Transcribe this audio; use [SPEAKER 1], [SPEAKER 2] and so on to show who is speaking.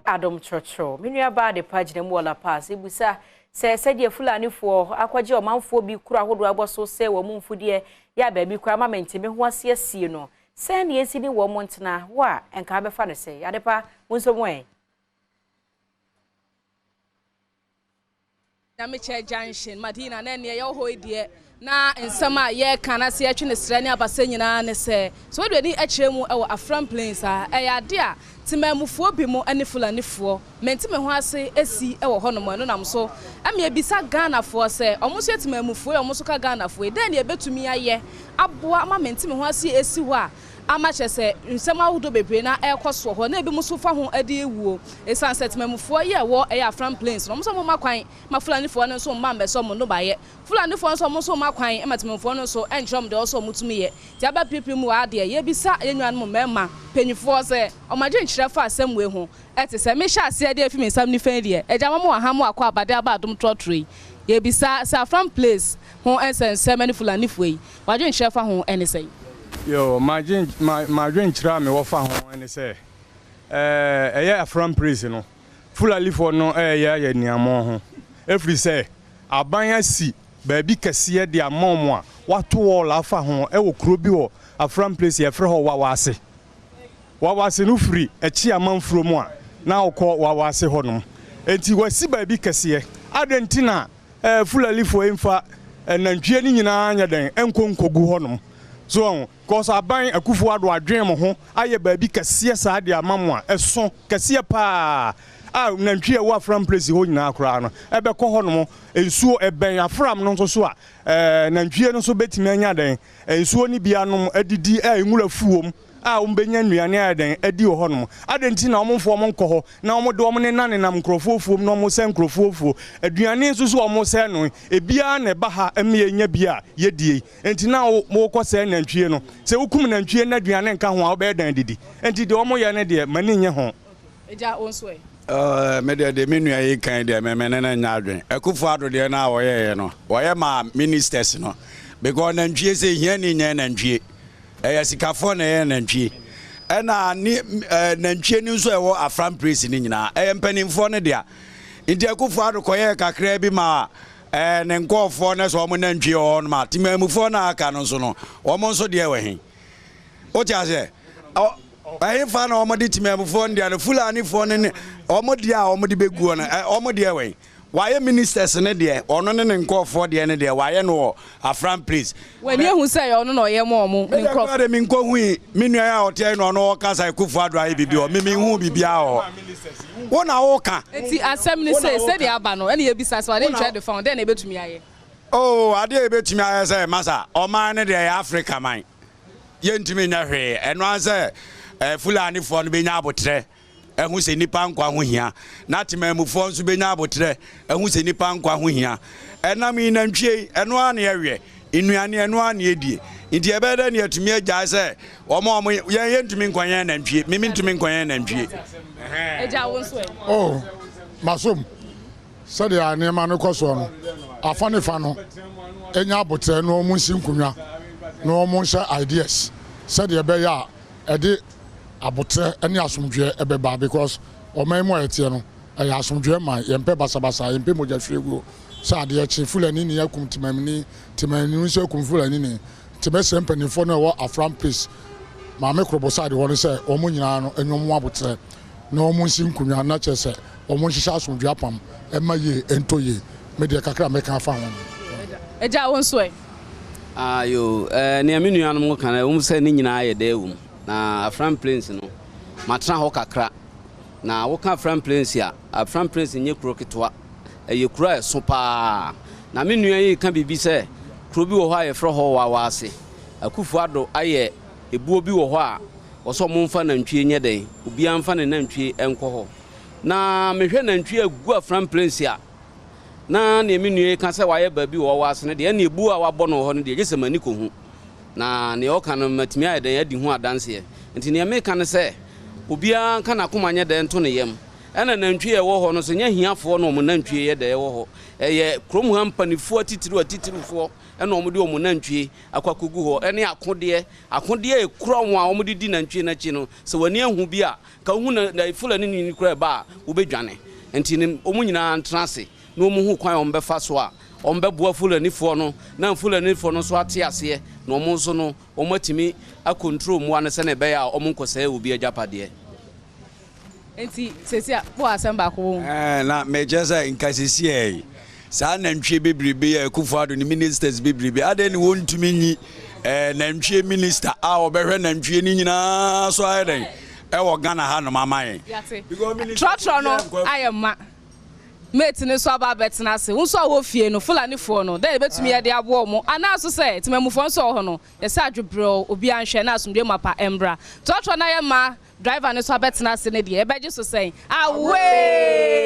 [SPEAKER 1] Adom Trɔtrɔ. Me nua baa Adepa gyina mu wɔ La Paz ebisa sɛ sɛdeɛ Fulanifoɔ akɔgye ɔmanfoɔ bi kuro ahodoɔ abɔ so sɛ wɔn mu mfudeɛ yɛ a baabi koraa ma mente me ho ase asie no, sɛn na yɛnsi ne wɔn ntena? Wo a nka wobɛfa no sɛn? Adepa, wo nso mu ɛ?
[SPEAKER 2] Nyamekyɛ Junction, Madina, na ɛneɛ yɛwɔ hɔ yi deɛ na nsɛm a yɛreka na sɛ yɛtwe ne serɛ ne abasɛ nyinaa ne sɛ, sɛ wode w'ani kyerɛ mu wɔ Afram Plains a, ɛyɛ adeɛ a Temanmufoɔ bi mo ne Fulanifoɔ mente me ho ase si wɔ hɔ nom. Ɛno nam so ma yɛbisa Ghanafoɔ sɛ, wɔn nso yɛ Temanmufoɔ yi a wɔn nso ka Ghanafoɔ yi, dɛn na yɛbɛtumi ayɛ aboa ma mente me ho ase asi hɔ a ama kyerɛ sɛ nsɛm ahodoɔ bebree na ɛrekɔ soɔ hɔ na ebinom nso fa ho de rewuo. Ɛsiane sɛ Temamufoɔ yi a ɛwɔ ɛyɛ Afram Plains no, wɔn nso wɔmma kwan ma Fulanifoɔ no nso mma mmɛsɔ wɔn nnɔbaeɛ. Fulanifoɔ nso wɔn nso mma kwan ma Temamufoɔ no nso nkyerɛ wɔn deɛ ɛwɔ sɛ wɔtumi yɛ. Nti aba pirepire mu wɔ ha deɛ, yɛrebisa yɛn nuanom mmarima mpanimfoɔ sɛ wɔn adwenkyerɛ fa asɛm wei ho te sɛ. Mehyɛ aseɛ de afiri me nsam nifa yi deɛ, Agya mama wɔ ha mo akɔ aba de aba adom trɔtrɔ yi. Yɛrebisa sɛ Afram Plains ho nsɛnsɛm ne Fulanifoɔ yi, W'adwenkyerɛ fa ho ne sɛn?
[SPEAKER 3] Yoo, m'adwen, m'adwenkyerɛ a mewɔ fa ho ne sɛ, ɛɛ, ɛyɛ Afram Praise no, Fulalifoɔ no reyɛ ayɛ aniammɔn ho, ɛfiri sɛ aban asi baabi kɛseɛ de ama wɔn a wɔato wɔɔl afa ho wɔ kuro bi wɔ Afram Place, yɛfrɛ hɔ Wawase. Wawase no firi akyi amanfuro mu a na wokɔ Wawase hɔnom. Enti wɔasi baabi kɛseɛ. Adɛn nti na Eh Fulanifoɔ yi mfa nantwie no nyinaa nyɛ dɛn nkɔ nkɔgu hɔ nom. So wahu? Cause aban Akufo Addo adwen mo ho ayɛ baabi kɛseɛ saa de ama mo a ɛso kɛseɛ paa a nantwie a ɛwɔ Afram place hɔ nyinaa koraa no ɛbɛkɔ hɔ nom. Nsuo ɛbɛn Afram no nso so a eh nantwie no nso bɛtumi anya dɛn nsuo no bi anom adidi a nwura fu wɔ mu. a wɔbɛnya nnuane ayɛ dɛn adi wɔ hɔnom? Adɛn nti na wɔmfa wɔn nkɔ hɔ na wɔde wɔn nenanenam nkurɔfoɔ afuom na wɔsɛe nkurɔfoɔ afuo? Aduane nso so a wɔsɛe no, ebiara na ɛba ha ma yɛnya bi a yɛdie. Enti na wokɔsɛe nantwie no. Sɛ wokum nantwie na aduane nka ho a, wobɛyɛ dɛn adidi? Enti deɛ wɔyɛ no deɛ, m'ani nnye ho.
[SPEAKER 2] Agya, wo nso ɛ?
[SPEAKER 4] Uh, me deɛ deɛ me nua yi kan deɛ me me ne no nyɛ adwene. Akufo Addo deɛ no a ɔyɛeɛ no, ɔyɛ maa ministers no because nantwie sɛ hiani nyɛ nantwie. Ɛyɛ sikafoɔ na ɛyɛ nantwie. Ɛna ne ɛɛ nantwie no nso a ɛwɔ Afram Praise no nyinaa ɛyɛ mpanimfoɔ no dea. Nti Akufo Addo kɔyɛɛ kakraa bi maa ɛɛ ne nkɔɔfoɔ no sɛ wɔn nantwie wɔ hɔ nom a temanmufoɔ no a aka no nso no wɔn nso deɛ wɔ he? Wote aseɛ? Ɔ ɛhefa na wɔde temanmufoɔ no deɛ no Fulanifoɔ no ne wɔn deɛ a wɔde bɛguo no ɛ wɔn deɛ wɔ he? Wayɛ ministers no deɛ, ɔno ne ne nkorɔfoɔ deɛ no deɛ wayɛ no wɔ Afram place.
[SPEAKER 2] W'ani ahu sɛ ɛyɛ ɔno na ɔyɛ ma ɔmo, ne
[SPEAKER 4] Me deɛ
[SPEAKER 2] nkorɔfoɔ.
[SPEAKER 4] koraa deɛ menkɔ hui, me nua yi a ɔte ha yi na ɔno ɔka sɛ Akufo Addo ayɛ biribi wɔ hɔ, me menhuu biribiara wɔ hɔ. Wo na woka.
[SPEAKER 2] Enti asɛm ne
[SPEAKER 4] Wo na
[SPEAKER 2] sei,
[SPEAKER 4] woka.
[SPEAKER 2] sɛdeɛ aba no, ɛna yɛbisa sɛ
[SPEAKER 4] Wo na
[SPEAKER 2] w'adwenkyerɛ de fa ho, dɛn na yɛbɛtumi ayɛ?
[SPEAKER 4] Oh, adeɛ a yɛbɛtumi ayɛ sɛ, masa, ɔman no deɛ ɛyɛ Africa man, yɛntumi nyɛ hwee, ɛno ara sɛ eh, Fulanifoɔ no bɛnya aboterɛ ahu sɛ nnipa nkwa ho hia, na temanmufoɔ nso bɛnya aboterɛ ahu sɛ nnipa nkwa ho hia. Ɛnam yi, nantwie yi, ɛno ara na yɛweɛ, nnuane, ɛno ara na yɛdie. Nti ɛbɛyɛ dɛ na yɛatumi agyae sɛ wɔn a wɔn, yɛn yɛntumi nkɔyɛn nantwie, me mentumi nkɔyɛn nantwie.
[SPEAKER 2] Agya, wo nso ɛ?
[SPEAKER 5] Oh, masom. Sɛdeɛ nneɛma no kɔ soɔ no, afa ne fa no nya aboterɛ na wɔn nsi nkonnwa na wɔn nhyɛ ideas sɛdeɛ ɛbɛyɛ a ɛde aboterɛ ne asomdwoeɛ bɛba because ɔman mu a yɛteɛ no ɛyɛ asomdwoeɛ man, yɛmpɛ basabasa, yɛmpɛ mogya hwieguo. Sɛ adeɛ kye Fulani ni akum Temamni, Temamni nso akum Fulani ni. Nti mɛsrɛ mpanimfoɔ no a ɛwɔ Afram Place, Maame Krobo side hɔ no sɛ wɔn nyinaa no ɛnyɛ wɔn aboterɛ na wɔn nsi nkonnwa na kyerɛ sɛ wɔn nhyehyɛ asomdwoeɛ apam ɛma yie ɛntɔ yie. Me deɛ kakra a mɛka afa ho no.
[SPEAKER 2] Agya, wo nso ɛ?
[SPEAKER 6] Ah yoo, eh, nea me nuanom ka no, ɛwom sɛ ne nyinaa yɛ dɛ wom. Na Afram Plains no, matena hɔ kakra. Na woka Afram Plains a, Afram Plains nyɛ kuro ketewa. Ɛyɛ kuro a ɛso paa. Na me nua yi reka biribi sɛ kuro bi wɔ hɔ a yɛfrɛ hɔ Wawaase. Akufo Addo ayɛ ebuo bi wɔ hɔ a wɔsɛ wɔmfa nantwie nyɛ dɛn, obiara mfa ne nantwie nkɔ hɔ. Na mehwɛ nantwie a ɛgu Afram Plains a, na nea me nua yi ka sɛ wayɛ baabi wɔ Wawaase no deɛ, ɛnna ebuo a wabɔ no wɔ hɔ no deɛ, gye sɛ m'ani kɔhu. Na nea ɔka no, matumi ayɛ dɛn adi ho adanseɛ? Enti nea meka ne sɛ, obiara nka n'akoma nyɛ dɛn nto ne yam. Ɛna nantwie a ɛwɔ hɔ no nso, ɛnyɛ ahiafoɔ na wɔn nantwie yɛ dɛ ɛwɔ hɔ. Ɛyɛ kurom ha mpanifoɔ atitiriw atitiriwfoɔ na wɔde wɔn nantwie akɔ akɔgu hɔ, ɛne akodeɛ. Akodeɛ a ɛkura wɔn a wɔde di nantwie no akyi no, sɛ w'ani ahu bi a, nka wohu na na Fulani ni koraa ɛba a, wobɛdwane. Nti no, wɔn nyinaa ntena ase na wɔnhu kwan a wɔbɛfa so a wɔbɛboa Fulanifoɔ no, na Fulanifoɔ no nso ate aseɛ, na wɔn nso no, wɔatumi akɔntro mmoa no sɛdeɛ ɛbɛyɛ a wɔnkɔsɛe obi agyapadeɛ.
[SPEAKER 2] Enti seesei a, wowɔ asɛm baako wɔ ho?
[SPEAKER 4] Ɛɛ, na mekyerɛ sɛ nka seesei yi, saa nantwie bebrebe yi a Akufo Addo ne ministers bebrebe, adɛn ne wɔntumi nyi ɛɛ nantwie minister a ɔbɛhwɛ nantwie no nyinaa so ayɛ dɛn ɛwɔ Ghana hanom ama yɛn?
[SPEAKER 2] Yɛate. Trɔtrɔ no ayɛ ma. Mate no nso aba abɛtena ase. Wo nso a wowɔ fie no, Fulanifoɔ no, dɛn na yɛbɛtumi yɛ de aboa wɔn? Anaa nso sɛ, Temamufoɔ nso a wɔwɔ hɔ no, yɛsɛ adwebrɛw, obiara nhwɛ na asomdwoeɛ mapa mmra. Trɔtrɔ no ayɛ ma. Driver no nso abɛtena ase no deɛ, yɛbɛgye so sɛn? Away!